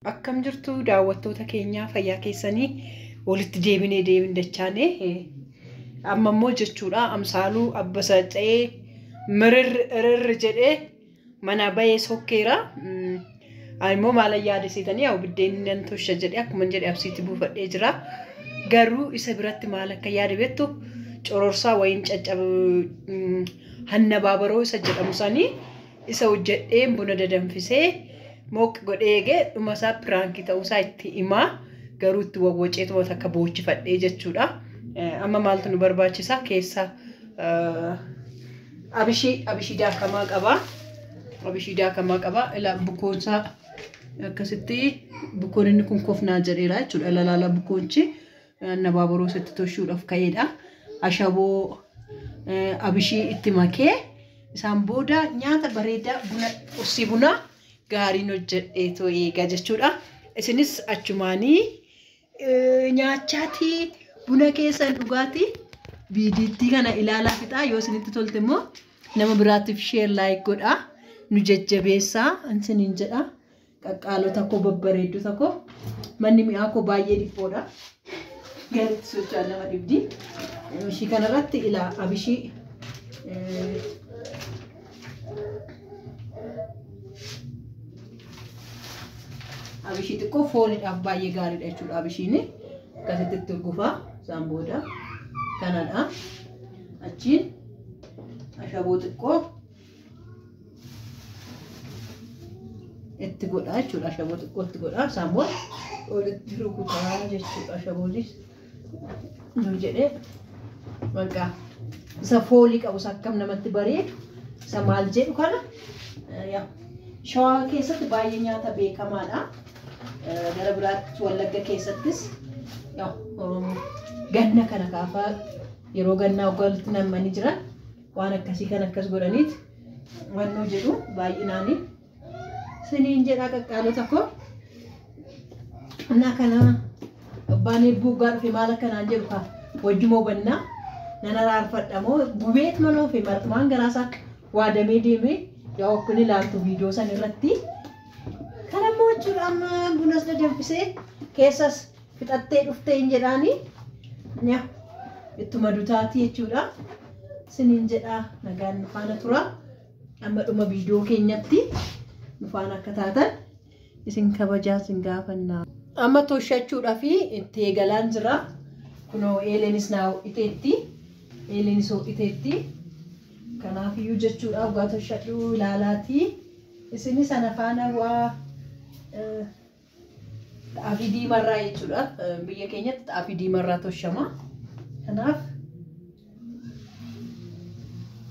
Akkam jirtu daawwattoota keenyaa, fayyaa keessanii? Walitti deebinee deebin dachaane. Amma immoo jechuudha, Amsaaluu abbasaca'ee mirir irir jedhee mana bahee sokkeera. Ani immoo maalan yaada seetanii, yaa biddeen nan tosha jedhee akkuma jedhe absiitti buufadhee jira. Garuu isa biratti maal akka yaade beektu? Cororsaa wayiin caccabu, hanna baabaroo isa jedhamu sanii isa hojjedhee buna dadanfisee mooq godhee eegee dhuma isaa piraankii ta'uusaa itti himaa, garuu itti wawwaceetuma takka boochifadhee jechuudha. Amma maaltu nu barbaachisa? Keessa abishii daakamaa qaba. Abishii daakamaa qaba. Ila bukoonsaa akkasitti bukoon inni kun kofnaa jedheera jechuudha. Lalaala bukoonchi nabaabaroo isatti toshuudhaaf ka'eedha. Ashaboo abishii itti makee isaan booda nyaata bareedaa, buna, qursii bunaa gaariin hojjedheetoo eegaa jechuudha. Isinis achumaanii nyaachaatii buna keessan dhugaatii viidiittii kana ilaalaa fixaa. Yoo isinitti tolte immoo nama biraatiif share, like godhaa, nu jajjabeessaa isiniin jedha. Qaqqaalota koo, babbareeddota koo, manni mi'aa koo baay'ee dhiphoodha. Garitti socho'an nama dhibdi. Ishii kanarratti ilaa abishii xiqqoo fooniidhaaf baay'ee gaariidha jechuudha abishiin. Akkasitti itti urgufaa, isaan booda kanadha. Achiin ashaboo xiqqoo itti godha jechuudha. Ashaboo xiqqoo itti godha. Isaan booda walitti rukutaa jechuudha. Ashaboonis nu jedhee maqaa isa foolii qabu, isa akkam namatti bareedu, isa maal jedhu kana. Shawaa keessatti baay'ee nyaata beekamaadha. Gara biraatti Wallagga keessattis ganna kana gaafa yeroo gannaa walitti nammanii jiran waan akkasii kan akkas godhaniit wannoo jedhu baay'inaani. Siniin jedhaa qaqqaalota koo. Innaa kana abbaan eebbuu gaa dhufe maal akkanaan jedhu kaa wajjuma hubannaa, nan araarfadha moo gubeet mana ofe martumaan garaasaa waadamee deemee, yaa akkuma ilaaltu viidiyoo san irratti. Kana immoo jechuudha, amma bunas dadanfisee keessas fixattee dhuftee hin jedhaani. Ittuma dutaatii jechuudha. Siniin jedhaa, nagaan nu faana tura. Amma dhuma viidiyoo keenyatti nu faana akka taatan isin kabajaa isin gaafannaa. Amma toshachuudhaaf itti eegalaan jira. Kunoo eeleenis naa ho'iteetti. Eeleenis ho'iteetti. Kanaafiyyuu jechuudha, dhugaa toshadhuu ilaalaatii. Isinis ana faana waa xaafii diimarraa jechuudha. Biyya keenyatti xaafii diimarraa toshama. Kanaaf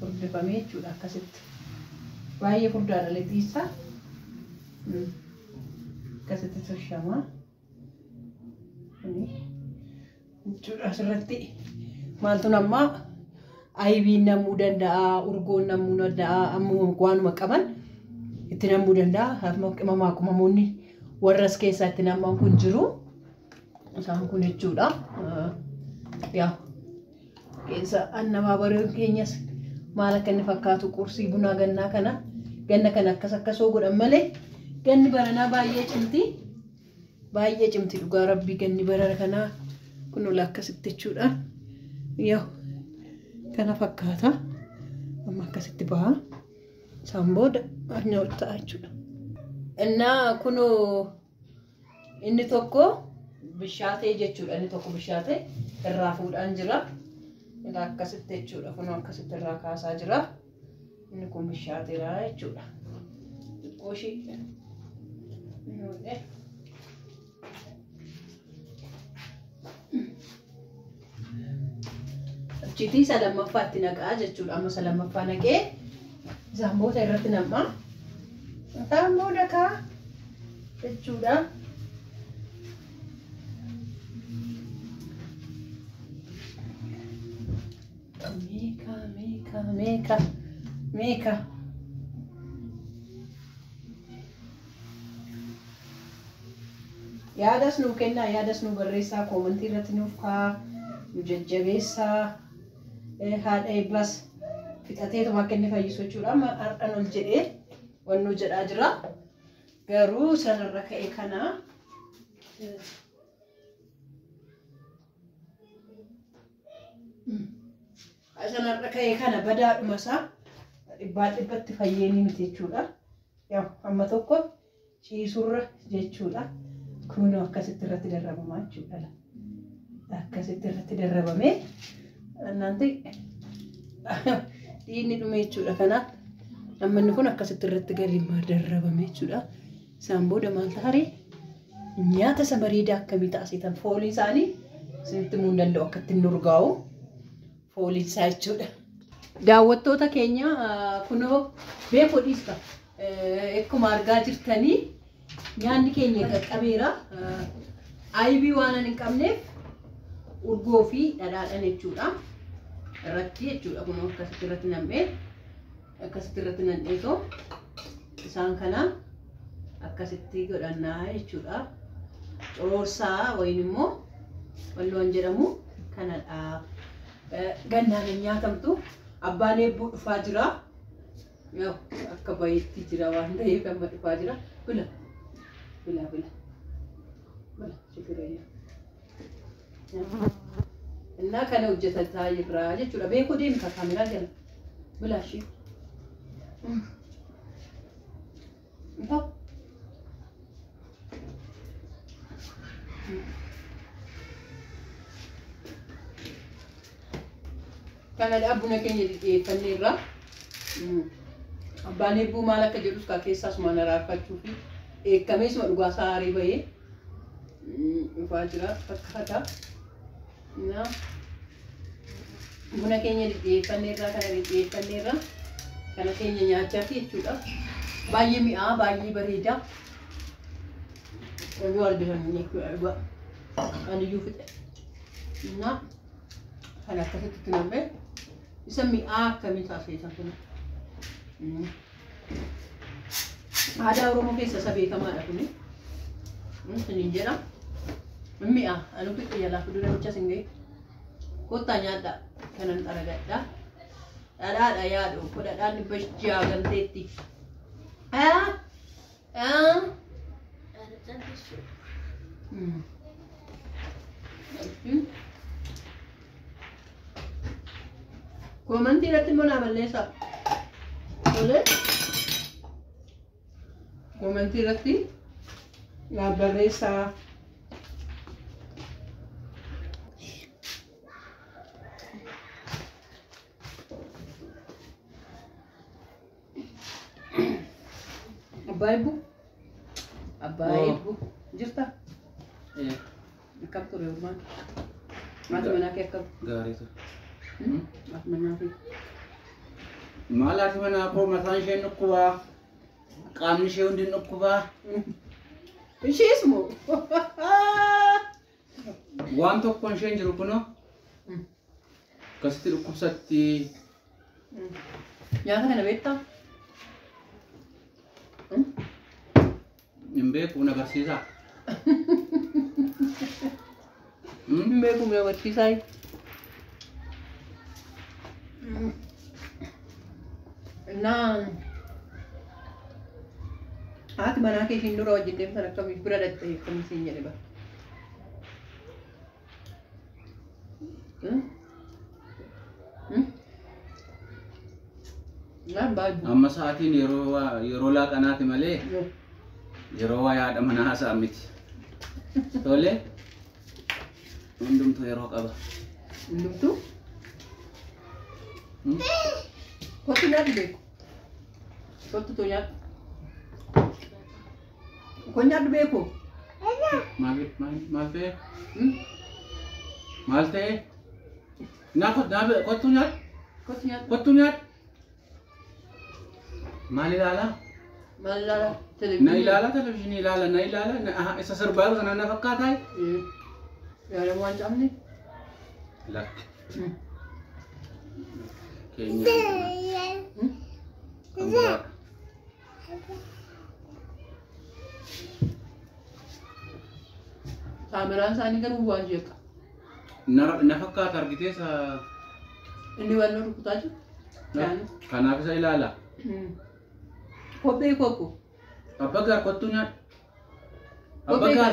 furdifamee jechuudha akkasitti. Baay'ee furdaadha lixiisa. Akkasitti toshama. Jechuudha asirratti maaltu nammaa ayibiin namuu danda'a, urgoon namuu danda'a, ammuma waanuma qaban itti namuu danda'a. Qimamaa qimamoonni warras keessaa itti namaan kun jiru. Isaan kun jechuudha. Yaa keessa annabaabareen keenyas maal akka inni fakkaatu, qursii bunaa gannaa kana, ganna kana akkas akkasoo godhan malee ganni baranaa baay'ee cimti. Baay'ee cimti dhugaa rabbii ganni barana kanaa kun ol akkasitti jechuudha. Yaa kana fakkaata. Amma akkasitti baha. Isaan booda ta'a jechuudha. Innaa kunoo inni tokko bishaatee jechuudha. Inni tokko bishaatee irraa fuudhaan jira. Inni akkasitti jechuudha. Kunoo akkasitti irraa kaasaa jira. Inni kun bishaateera jechuudha. Xiqqoo ishee. Achiitii isa lammaffaatti naqaa jechuudha. Amma isa lammaffaa naqee isaan booda irratti nam'a. Isaan booda kaa jechuudha. Meeqa meeqa meeqa meeqa. Yaadas nuu kennaa, yaadas nuu barreessaa, koomantii irratti nuuf kaa, nu jajjabeessaa. Haadha eebbaas fixateetuma akka inni fayyisu jechuudha. Amma har'an ol jedhee wannoo jedhaa jira. Garuu sanarra ka'e kana sanarra ka'e kana badaadhuma isaa dhibbaa dhibbatti fayyeenii miti jechuudha. Yaa amma tokko ciisurra jechuudha. Kunoo akkasitti irratti darrabamaa jechuudha. Akkasitti irratti darrabamee annaanti dhiigni dhume jechuudha. Kanaaf amma inni kun akkasitti irratti gadi darrabame jechuudha. Isaan booda maal ta'a? Nyaata isa bareedaa akkamii taasisan foolii isaanii isinitti himuu hin danda'u akka ittiin urgaa'u fooliin isaa jechuudha. Daawwattoota keenya kunoo beekoo dhiista. Akkuma argaa jirtanii nyaanni keenya qaqqabeera. Aybii waan hin qabneef urgoo fi dhadhaadhaan jechuudha. Irratti jechuudha kunoo akkasitti irratti nam'ee akkasitti irratti nam'eetoo isaan kana akkasitti godhannaa jechuudha. Cororsaa wayin immoo walloon jedhamu kanadha. Gannaan hin nyaatamtu. Abbaan eebbuu dhufaa jira. Akka bayeetti jira waan ta'eef amma dhufaa jira. Bila bila bila bila shukuriya. Innaa kana hojjetataa jirra jechuudha. Beekuu deemta kaameraa jala. Bila ishee. Kanadha buna keenya dhiyeeffanneerra. Abbaan eebbuu maal akka jedhus kaa keessaa sumaan araarfachuu fi eekkameesuma dhugaa saarii bahee dhufaa jira fakkaata. Buna keenya dhiyeeffanneerra kana dhiyeeffanneerra kana keenya nyaachaa fi jechuudha. Baay'ee mi'aa baay'ee bareeda. Yoo argitan jechuudha. Ani iyyuu fixe. Kana akkasitti nam'ee isa mi'aa akkamii taasisan kun. Aadaa Oromoo keessa isa beekamaadha kuni. Isiniin jedha. Mi'a anu fixe jalaa fiduu namicha sin ga'e. Kottaa nyaadhaa kanan xaragadhaa. Dhadhaadha yaadu dhadhaan 600 galteetti. Koomantii irratti immoo naa balleessaa. Tole. Koomantii irratti naa barreessaa. Abbaa eebbuu? Abbaa eebbuu jirta? Akkam ture oolmaan? Haati manaa kee akkam? Gaarii ture. Haati manaa kee? Maal haati manaa koo mataan isheen dhukkubaa, qaamni ishee hundi dhukkubaa. Ishees moo? Waan tokkoon isheen jiru kunoo akkasitti dhukkubsatti. Nyaata kana beektaa? Hin beeku na barsiisaa. Hin beeku na barsiisaa. Innaa haati manaa kee ishiin dura wajjin deemtan akkamii bira dhaqxee akkamii siin jedhe bara. Amma sa'aatiin yeroo laaqanaati malee yeroo waa yaada manaa haasa'an miti. Tole hundumtuu yeroo qaba. Hundumtuu? Kottu nyaadhu beeku. Kottu too nyaadhu. Kun nyaadhu beeku. Maal ta'e? Maal ta'e? Naa kottu nyaadhu. Kottu nyaadhu. Kottu nyaadhu. Maal ilaalaa? Maal ilaalaa? Na ilaalaa televizyiinii ilaala na ilaala isa sirbaa jiru sana na fakkaataa? Yaadamu waan cabne? Lakki. Keenya. Kan biraadha. Kaameraan isaanii garuu waan jeeqa. Na fakkaata argitee isa. Inni waan nu rukutaa jiru. Kanaaf isa ilaala. Kophee koko. Abbaa kottuu nyaadhu. Abbaa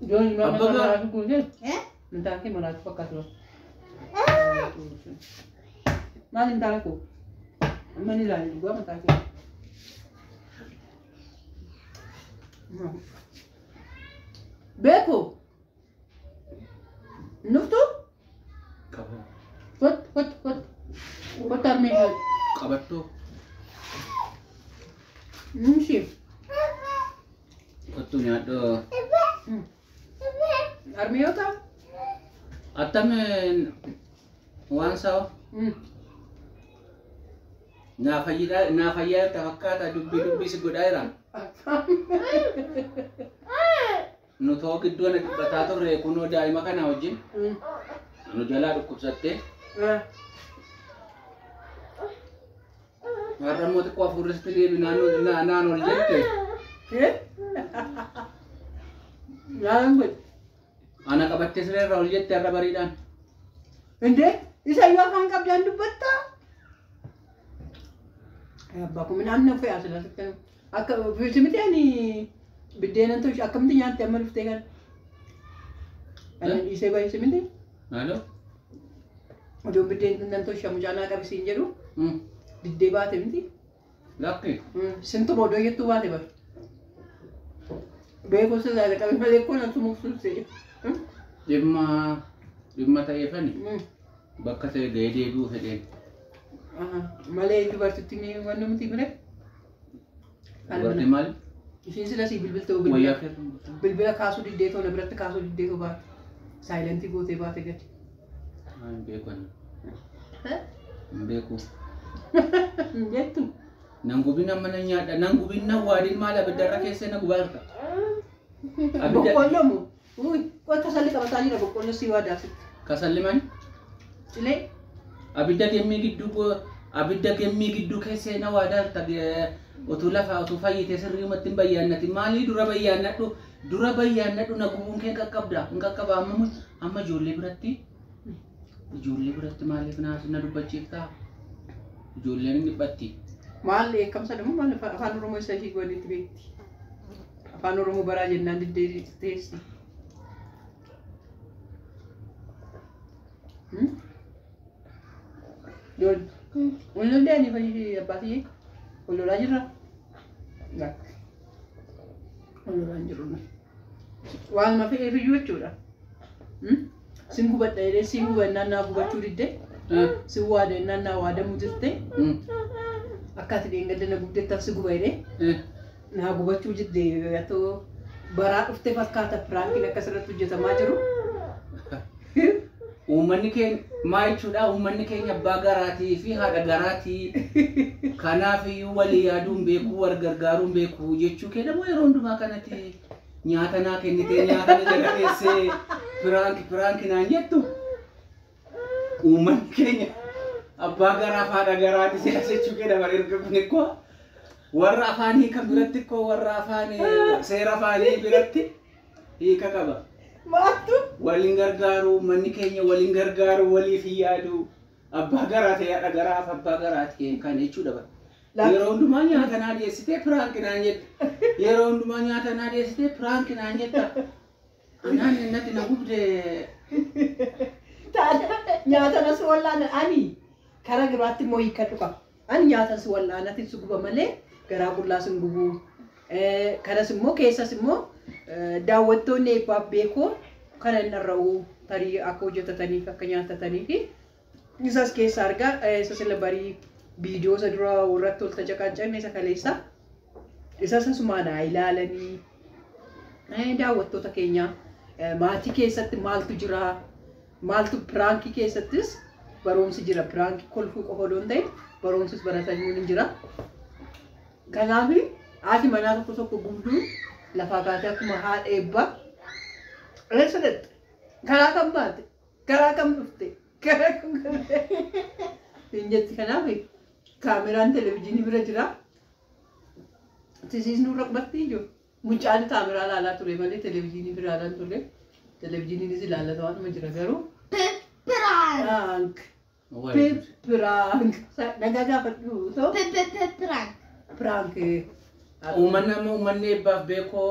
Joon maama Abbaa gaar. maraatu kuusee Eh? mataa kee maraatu fakkaatu. Maal hin taane koo? Amma ni ilaali dhugaa mataa kee. Beeku. Nuftu? Qabu. Kot kot kot. Kot armee haadha. Qabattoo. Nimshi. Kottuu nyaadhu. Armee yoo ta'a? Attamiin waan sa'a naa fayyidaa naa fayyaa jirta fakkaata dubbii dubbii si godhaa jira. Nu too gidduu ana dhiphataa turre kunoo daa'ima kana wajjin nu jalaa dhukkubsattee warra immoo xiqqoo hafuurristi deebi naannoo naan ol jette. Naan godhe. Ana qabattee siree irraa ol jette har'a bariidhaan. Indee isa iyyuu afaan qabdaan dubbattaa? Abbaa kun midhaan na fe'aa sila akka miti ani biddeenan tolchu akkamitti nyaatte amma dhuftee kana? Ani dhiisee baay'ee miti. Maaloo? Odoon biddeen nan tolcha mucaa naa qabisiin jedhu diddee baate miti. Lakki. Sintuma odoo jettuu baate bara. Beekumsa isaa qabe malee kun asuma suusee. Dhimma dhimma ta'eefani bakka ta'e ga'ee deebi'uu fedheen. Malee dubartittiin wanni miti bire. Dubartiin maali? Ishiin sila sii bilbiltee Wayyaa bilbila keessa. Bilbila kaasuu diddee tola biratti kaasuu diddee baate. Silent gootee baate gadi. Hin beeku ani. Hin beeku. Hin jettu. Nan gubin amma nan nyaadha. Nan gubin nan waadin maal abiddarra keessa na gubaa jirta. Abidda Boqqolloo moo? Uy, qotta salli qabataa jira boqqolloo sii waadaa sitti. Kasalli maali? Cilee. Abidda gemmii gidduu abidda gemmii gidduu keessa na waadaa jirta. Utuu lafa utuu fayyitee sirriimatti hin bayyaannatin maalii dura bayyaannadhu dura bayyaannadhu na gubuun kee qaqqabda hin qaqqaba amma amma ijoollee biratti maaliif na dubbachiiftaa? Ijoolleen hin dhiphatti. Maal eekkamsa dhimma maal afaan Oromoo isa ishii walitti beekti. Afaan Oromoo baraa jennaan diddee teessi. Joon. Wal lollee ani fayyii abbaatii wal lolaa jirra. Wal lolaa hin jiru. Waanuma fe'eef iyyuu jechuudha. Sin gubadha jedhee sin gubannaan naa gubachuu diddee. Sin waada jennaan naa waadamuu jirte. Akka ati dheengadda na gubdettaaf si guba jedhee naa gubachuu diddee atoo baraa dhufte fakkaata prankiin akkasirratti hojjetamaa jiru. Uummanni keenya maa jechuudha? Uummanni keenya abbaa garaatii fi haadha garaatii. Kanaaf iyyuu walii yaaduun beekuu, wal gargaaruun beekuu jechuu kee dhaboo yeroo hundumaa kanatti nyaata naa kennitee nyaata na jala teessee prank prank naan jettu. Uummanni keenya abbaa garaa fi haadha garaati siyaasa jechuu kee dha erga kun ikkoo warra afaan hiikan biratti ikkoo warra afaan seera afaanii biratti hiika qaba. Maaltu? Waliin gargaaru, uummanni keenya waliin gargaaru, waliif hin yaadu. Abbaa garaa ta'e haadha garaaf abbaa garaa ta'e kan jechuudha bara. Yeroo hundumaa nyaata naa dhiyeessitee prank naan jetta. Yeroo hundumaa nyaata naa dhiyeessitee prank naan jetta. Anaan natti na gubde. Nyaata na si wallaana ani karaa biraatti immoo hiikkadhu qaba. Ani nyaata si wallaanatti si guba malee garaa qullaa sin gubu. Kanas immoo keessas immoo daawwattoonni eebbaaf beekoo kana hin dharra'u tarii akka hojjetataniif akka nyaatataniif isas keessa argaa isa sila barii viidiyoo isa dura warratti ol tacaqaancanne isa kaleessa isas asumaan haa ilaalanii daawwattoota keenya maatii keessatti maaltu jira maaltu prank keessattis barumsi jira prank kolfuu qofa odoo hin ta'in barumsis baratanii ni jira. Kanaaf haati manaa tokko tokko gubduu lafaa kaatee akkuma haadha eebbaa eessa dhaqxe karaa kam baate karaa kam dhufte karaa kam galte hin jetti. Kanaaf kaameraan televizyiinii bira jira. Tisiisnuu raqbatti ijoo mucaan kaameraa ilaalaa ture malee televizyiinii bira ilaalaa ture. Televizyiiniinis ilaallata waanuma jira garuu. Prank. Prank. Nagaa gaafadhu. Prank. Piraank. Uummanni amma uummanni eebbaaf beekoo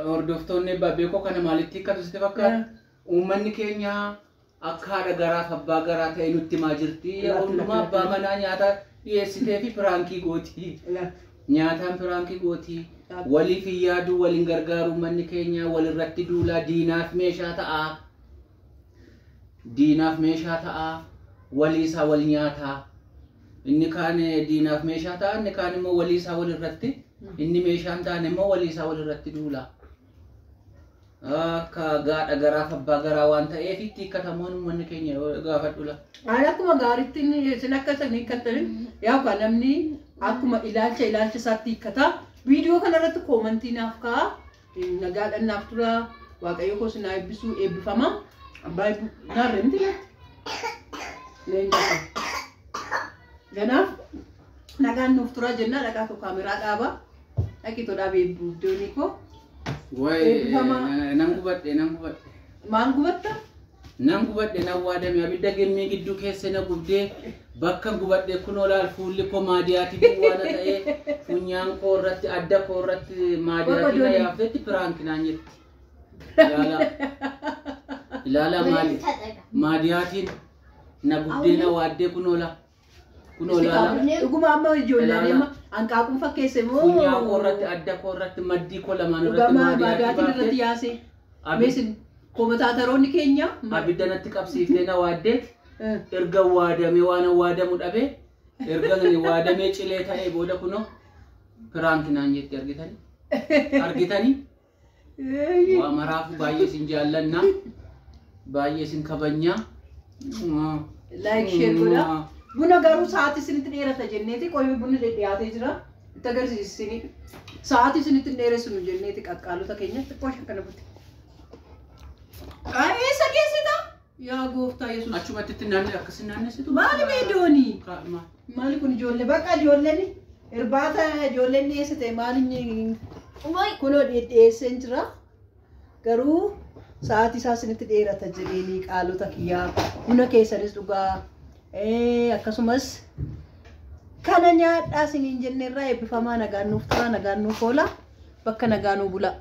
hordoftoonni eebbaaf beekoo kana maalitti hiikkatu sitti fakkaata? Uummanni keenya akka haadha garaaf abbaa garaa ta'e nutti himaa jirti. Yeroo hundumaa abbaa manaa nyaata dhiyeessitee fi piraankii gooti. Nyaataan piraankii gooti. Waliif hin yaadu, waliin gargaaru uummanni keenya walirratti duulaa diinaaf meeshaa ta'a. Diinaaf meeshaa ta'a. Walii isaa wal nyaataa. Inni kaan diinaaf meeshaa ta'a, inni kaan immoo walii isaa walirratti, inni meeshaan taane immoo walii isaa walirratti duula. Akka gaadha garaaf abbaa garaa waan ta'eef itti hiikkatamuun uummanni keenya yoo gaafadhu la. Ani akkuma gaariitti isin akka isin hiikkattanin yaa kan namni akkuma ilaalcha isaatti hiikkata. Viidiyoo kanarratti koomantii naaf ka'a. Nagaadhaan naaf tura. Waaqayyo koo sinaa eebbisuu eebbifama. Abbaa naarra miti laatti. Leenca qaba. Kanaaf nagaan nuuf tura jenna dhaqaa koo kaameraa dhaaba. Dhaqii dhaabee buddeeni koo. Wayi Eebbifama. Nan gubadhe, nan gubadhe. Maal gubatta? Nan gubadhe, nan waadame, abidda gimmii gidduu keessa na gubdee bakka gubadhe kunoo laal fuulli koo maadiyaati duwwaa na ta'ee funyaan koo irratti adda koo irratti maadiyaatii na yaaftetti piraanki naan jetti. Ilaala. Ilaala maali? Maadiyaatiin na gubdee na waaddee kunoo laa. Kunoo laala. Dhuguma amma ijoolleen Ilaala. amma hanqaaquun fakkeesse moo? Funyaan koo irratti adda koo irratti maddii koo lamaan irratti Dhugama maadiyaatii maadiyaatiin irratti baaftee yaase. Meesin koomataataroonni keenya. Abidda natti qabsiiftee na waaddeet. Erga waadamee waan waadamu dhabee erga ani waadamee cilee ta'ee booda kunoo piraanki naan jetti argitanii argitanii waa maraafu baay'ee isin jaallanna baay'ee isin kabajnaa. Like share godha. Buna garuu sa'aatii isinitti dheerata jenneeti qoyii bunni dhiyaatee jira. Itti agarsiisini. Sa'aatii isinitti hin dheeressinu jenneeti qaqqaalota keenya xiqqoo shakkana butte. Eessa geessita? Yaa gooftaa Yesuus. Achumatti itti naanne akkasin naannessitu. Maali mee doonii? Maali kun ijoollee bakka ijoolleen irbaata ijoolleen dhiyeessite maali kunoo dhiyeesseen jira. Garuu sa'aatii isaa isinitti dheerata jedheenii qaalota kiyyaa buna keessanis dhugaa akkasumas kana nyaadhaa isiniin jenneerraa eebbifamaa nagaan nuuf tura nagaan nuuf oola bakka nagaa nuu bula.